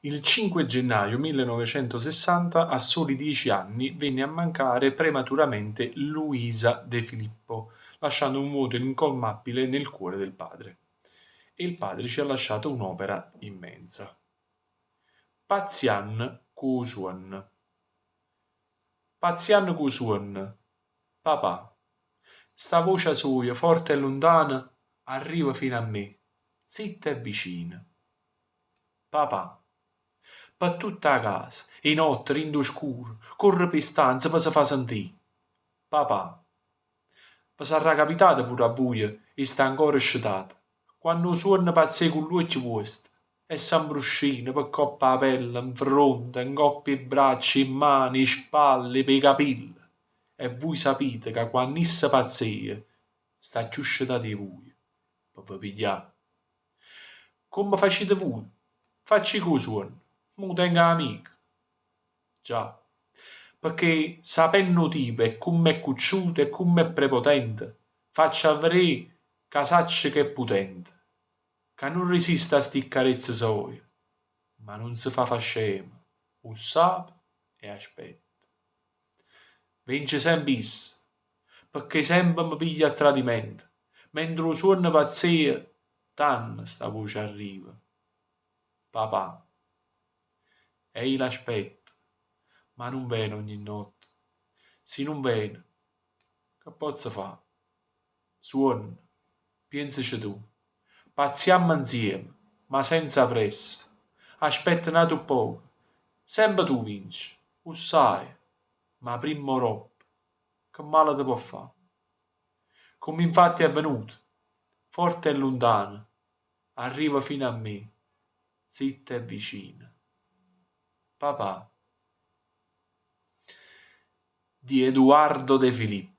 Il 5 gennaio 1960, a soli 10 anni, venne a mancare prematuramente Luisa De Filippo, lasciando un vuoto incolmabile nel cuore del padre. E il padre ci ha lasciato un'opera immensa. Pazziann cu 'o suonn. Pazziann cu 'o suonn, papà. Sta vocia soja, forte e luntana, arriva fino a me, zitta e vicina. Papà. Pe tutt' 'a casa, 'e notte, dint' 'o scuro, corre p' 'e stanze pe se fa sentì. Papà. Ve sarrà capitato pure a vuje 'e sta ancora scetate, quanno 'o suonno pazzea cu ll'uocchie vuoste e s'ambruscina pe copp' 'a pelle, 'nfronte, 'ncopp' 'e braccia, 'e mmane, 'e spalle, p' 'e capille. E vui sapite ca quanno isso pazzea, sta cchiù scetato 'e vuje, pe ve piglià. Comme facite vuje, facc' i' cu 'o suonno, mo 'o tengo amico. Già, pecché sapenno 'o tipo e comm'è cucciuto e comm'è prepotente, faccio avvedé ca saccio ch'è putente, ca nun resiste a sti ccarezze soje, ma nun se fa fa scemo, 'o ssape e aspetta. Vence sempe isso, pecché sempe me piglia a tradimento, mentre 'o suonno pazzea, tanno sta voce arriva. Papà. E io l'aspetto, ma nun vene ogni notte. Si nun vene, che pozzo fa? Suonno, pienzace tu. Pazziammo 'nzieme, ma senza pressa. Aspetta n'atu ppoco. Sempe tu vince, 'o ssaje, ma primma o doppo, che male te po' fa? Comm'infatti è avvenuto, forte e luntano, arriva fino a me, zitta e vicina. Papà. Di Eduardo De Filippo.